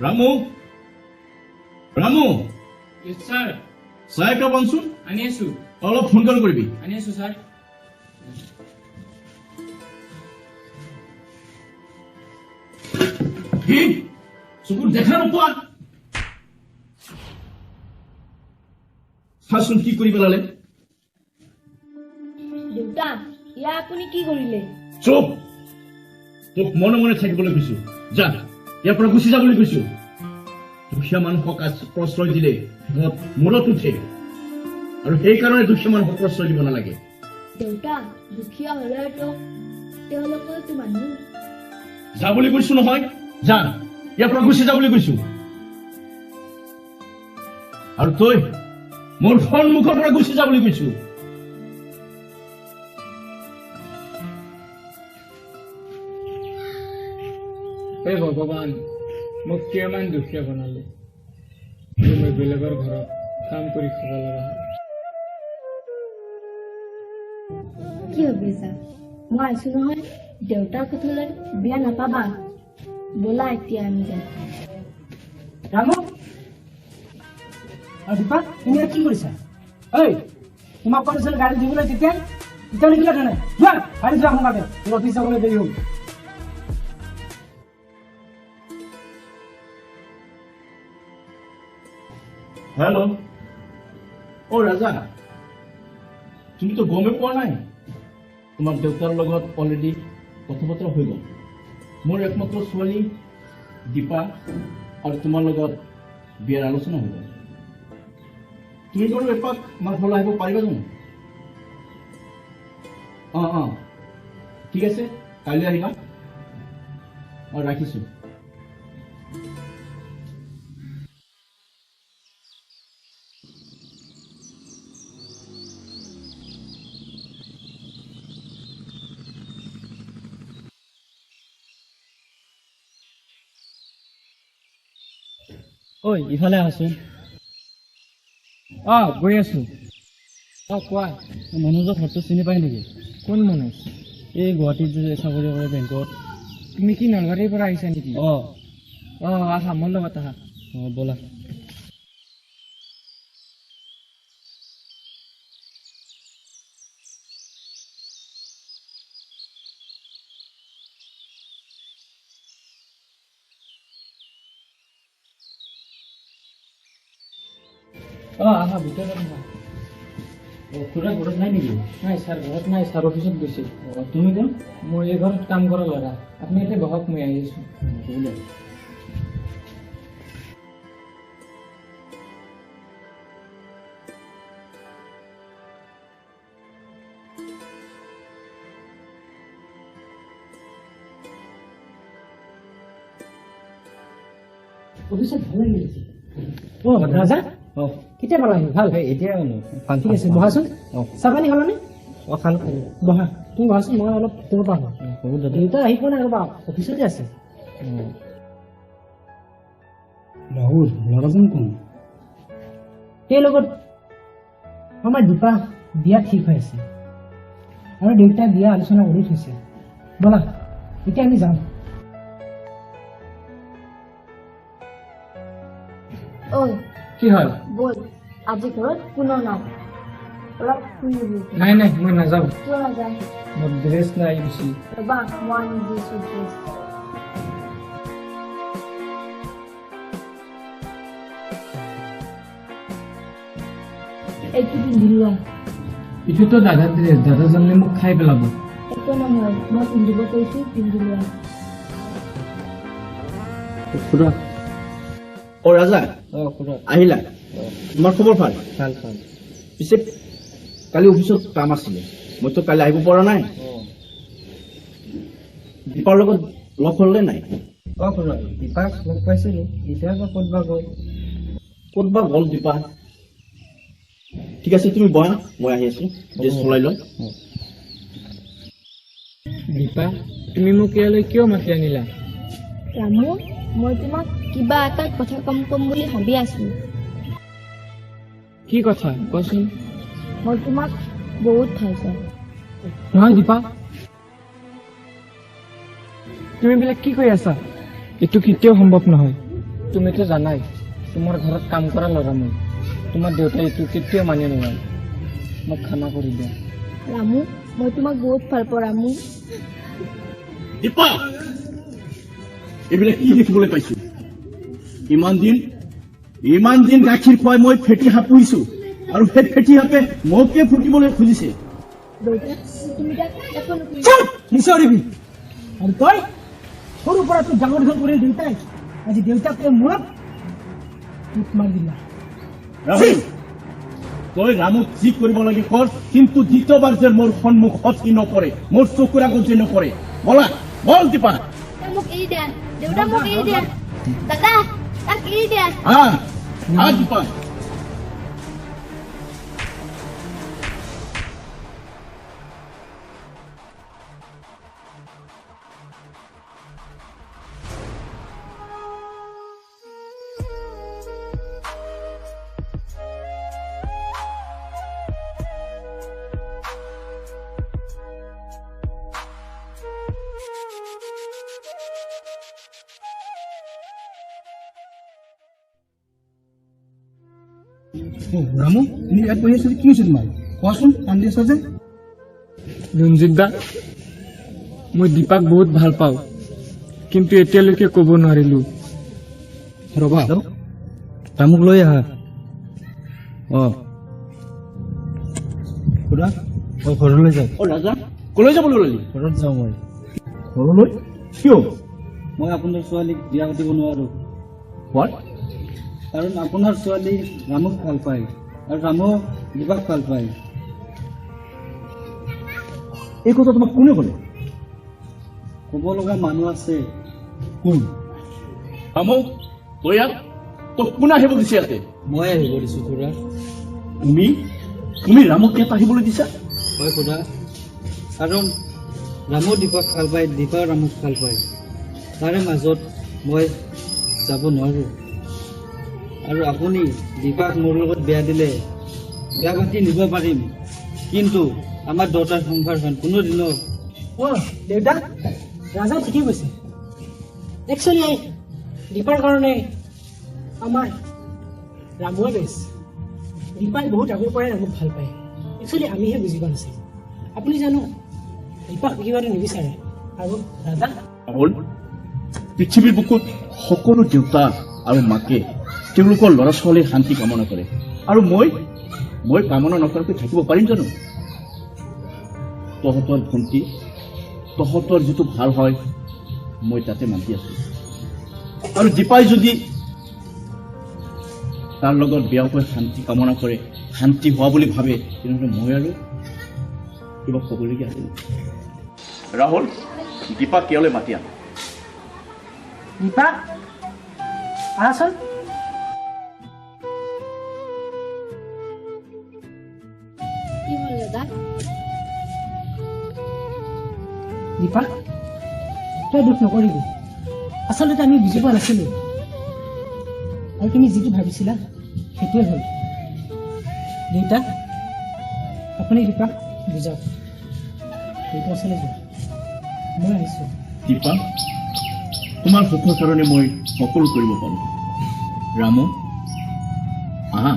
Ramu, Ramu. Sir. চাহ একাপ আনচোন। আনি আছো। অলপ সোনকাল কৰিবি। আনি আছো ছাৰ। কি চকুত দেখা নোপোৱা? চাচোন কি কৰি পেলালে। দেউতা, ইয়া আপুনি কি কৰিলে? চুপ! তোক মনে মনে থাকিবলৈ কৈছো। যা, ইয়াৰ পৰা গুচি যাবলৈ কৈছো। দুখীয়া মানুহক প্ৰশ্ৰয় দিলে সিহঁত মূৰত উঠে, আৰু সেইকাৰণে দুখীয়া মানুহক প্ৰশ্ৰয় দিব নালাগে। দেউতা, দুখীয়া হলেতো তেওঁলোকৰতো মানুহ। যা বুলি কৈছো নহয়, যা, ইয়াৰ পৰা গুচি যা বুলি কৈছো। আৰু তই মোৰ সন্মুখৰ পৰা গুচি যা বুলি কৈছো। হে ভগৱান, মোক কিমান দুখীয়া বনালে যে মই বেলেগৰ ঘৰত কাম কৰি খাব লগা হ'ল। কি ভাবিছা? মই আছো নহয়। দেউতাৰ কথালৈ বেয়া নাপাবা। ব'লা এতিয়া আমি যাওঁ। ৰামু আৰু দীপা, তুমি ইয়াত কি কৰিছা? ঐ, তোমাক কোৱা নাছিলো গাড়ী দিবলৈ তেতিয়া? তেতিয়াহ'লে কিয় নাই? যোৱা, গাড়ী যোৱা সোনকালে, মোৰ অফিচ যাবলৈ দেৰি হ'ল। হেল্ল', অ' ৰাজা, তুমিতো গমেই পোৱা নাই, তোমাৰ দেউতাৰ লগত অলৰেডি কথা বতৰা হৈ গ'ল। মোৰ একমাত্ৰ ছোৱালী দীপা আৰু তোমাৰ লগত বিয়াৰ আলোচনা হৈ গ'ল। তুমি বাৰু এপাক আমাৰ ঘৰলৈ আহিব পাৰিবা জানো? অঁ অঁ, ঠিক আছে, কাইলৈ আহিবা। অঁ, ৰাখিছোঁ। ঐ, ইফালে আহাচোন। অঁ, গৈ আছো। অঁ, কোৱা। মনোজৰ ঘৰটো চিনি পাই নেকি? কোন মনোজ? এই গুৱাহাটীত যে চাকৰি কৰে বেংকত। তুমি কি নলবাৰীৰ পৰা আহিছা নেকি? অঁ। অঁ, আহা, মোৰ লগত আহা। অঁ, ব'লা। অঁ, আহা, ভিতৰত আহা। অঁ, খুৰা ঘৰত নাই নেকি? নাই ছাৰ, ঘৰত নাই, ছাৰ অফিচত গৈছে। অঁ, তুমি কোন? মই এই ঘৰত কাম কৰা ল'ৰা। আপুনি ইয়াতে বহক, মই আহি আছোঁ। বোলে। অফিচত ভাল লাগিছে। অ' ৰাজা, অঁ, কেতিয়া পালাহি? ভাল? এতিয়া ভাল। ঠিক আছে, বহাচোন। অঁ। চাহ পানী খালানে? অঁ, খালোঁ। বহা, তুমি বহাচোন, মই অলপ ভিতৰৰ পৰা আহোঁ। হ'ব দাদা। দেউতা আহি পোৱা নাই, ৰ'বা, অফিচতে আছে। অঁ। ৰাহুল, ল'ৰাজন কোন? তেওঁৰ লগত আমাৰ দীপা বিয়া ঠিক হৈ আছে আৰু দেউতাই বিয়া আলোচনা কৰি থৈছে। ব'লা, এতিয়া আমি যাওঁ। ঐ। কি হ'ল? ব'ল, আজি ঘৰত কোনো নাই, অলপ ফুৰি আহোঁ। নাই নাই, মই নাযাওঁ। কিয় নাযায়? মোৰ ড্ৰেছ নাই বেছি। ৰ'বা, মই আনি দিছো ড্ৰেছ। এইটো পিন্ধি লোৱা। এইটোতো দাদাৰ ড্ৰেছ, দাদা জানিলে মোক খাই পেলাব। একো নহয়, মই পিন্ধিব কৈছো, পিন্ধি লোৱা। খুৰা। অ' ৰাজা। অঁ, খুৰা। আহিলা? তোমাৰ খবৰ ভাল? ভাল ভাল। পিছে কালি অফিচত কাম আছিলে, মইতো কালি আহিব পৰা নাই। অঁ। দীপাৰ লগত লগ হ'লনে নাই? অঁ খুৰা, দীপাক লগ পাইছিলোঁ, এতিয়া বা ক'ত বা গ'ল। ক'ত বা গ'ল দীপা? ঠিক আছে, তুমি বহা, মই আহি আছো, ড্ৰেছ সলাই লওঁ। দীপা, তুমি মোক ইয়ালৈ কিয় মাতি আনিলা? ৰামু, মই তোমাক কিবা এটা কথা কম কম বুলি ভাবি আছো। কি কথা কোৱাচোন? মই তোমাক বহুত ভাল পাওঁ। নহয় দীপা, তুমি এইবিলাক কি কৈ আছা? এইটো কেতিয়াও সম্ভৱ নহয়। তুমিতো জানাই তোমাৰ ঘৰত কাম কৰা ল'ৰা মই। তোমাৰ দেউতাই এইটো কেতিয়াও মানি নলয়। মোক ক্ষমা কৰি দিয়া। ৰামু, মই তোমাক বহুত ভাল পাওঁ ৰামু। দীপা, এইবিলাক কি দেখিবলৈ পাইছো? ইমান দিন গাখীৰ খুৱাই মই ফেটি সাপ পুহিছো, আৰু সেই ফেটি সাপে মোকে ফুটিবলৈ খুজিছে। দেউতা, তুমি তাক একো নকৰিবা। নিচৰিবি। আৰু তই সৰুৰ পৰা তোক ডাঙৰ দীঘল কৰি দেউতাই আজি দেউতাক মূৰত টোপ মাৰি দিলা। ৰাহুল, তই ৰামুক যি কৰিব লাগে কৰ, কিন্তু দ্বিতীয়বাৰ যে মোৰ সন্মুখত সি নপৰে, মোৰ চকুৰ আগত যে নপৰে। বলা, বল দীপা। মোক এৰি দিয়া দেউতা, মোক এৰি দিয়া। দাদা, তাক এৰি দিয়া। আহ আহ দীপা। ৰামু, তুমি ইয়াত বহি আছা, কি হৈছে তোমাৰ? কোৱাচোন, কান্দি আছা যে? ৰঞ্জিত দা, মই দীপাক বহুত ভাল পাওঁ, কিন্তু এতিয়ালৈকে ক'ব নোৱাৰিলো। ৰবা, ৰামুক লৈ আহা। অ খুৰা, মই ঘৰলৈ যাওঁ। অ ৰাজা, কলৈ যাবলৈ ওলালি? ঘৰত যাওঁ মই। ঘৰলৈ? কিয়? মই আপোনাৰ ছোৱালীক বিয়া পাতিব নোৱাৰো। What? কাৰণ আপোনাৰ ছোৱালী ৰামুক ভাল পায় আৰু ৰামু দীপাক ভাল পায়। এই কথা তোমাক কোনে ক'লে? ক'ব লগা মানুহ আছে। কোন? ৰামু, তই ইয়াত? তোক কোনে আহিব দিছে ইয়াতে? মই আহিব দিছো খুৰা। তুমি ৰামুক ইয়াত আহিবলৈ দিছা? হয় খুৰা, কাৰণ ৰামু দীপাক ভাল পায়, দীপা ৰামুক ভাল পায়। তাৰে মাজত মই যাব নোৱাৰো। আৰু আপুনি দীপাক মোৰ লগত বিয়া দিলে বিয়া পাতি নিব পাৰিম, কিন্তু আমাৰ দেউতাৰ সংসাৰখন কোনোদিনো। অ দেউতা, ৰাজা ঠিকেই কৈছে। একচুৱেলি দীপাৰ কাৰণে আমাৰ ৰামুৱে বেছ। দীপাই বহুত আগৰ পৰাই ৰামুক ভাল পায়। একচুৱেলি আমিহে বুজি পোৱা নাছিলোঁ। আপুনি জানো দীপাক বিকিবাটো নিবিচাৰে। আৰু ৰাজা, ৰাহুল, পৃথিৱীৰ বুকুত সকলো দেউতা আৰু মাকে তেওঁলোকৰ ল'ৰা ছোৱালীৰ শান্তি কামনা কৰে, আৰু মই কামনা নকৰাকৈ থাকিব পাৰিম জানো? তহঁতৰ ভণ্টি, তহঁতৰ যিটো ভাল হয় মই তাতে মান্তি আছো। আৰু দীপাই যদি তাৰ লগত বিয়া হৈ শান্তি কামনা কৰে, শান্তি হোৱা বুলি ভাবে, তেনেহ'লে মই আৰু কিবা ক'বলগীয়া আছিল? ৰাহুল, দীপাক কেলৈ মাতি আন। দীপা, আহাচোন। কি হ'ল দাদা? দীপা, তই দুখ নকৰিবি। আচলতে আমি বুজি পোৱা নাছিলো, আৰু তুমি যিটো ভাবিছিলা সেইটোৱে হ'ল। দেউতা, আপুনি দীপাক বুজাওক। দেউতা ওচৰলৈ যোৱা, মই আহিছোঁ। দীপা, তোমাৰ সুখৰ কাৰণে মই সকলো কৰিব পাৰোঁ। ৰামু, আহা।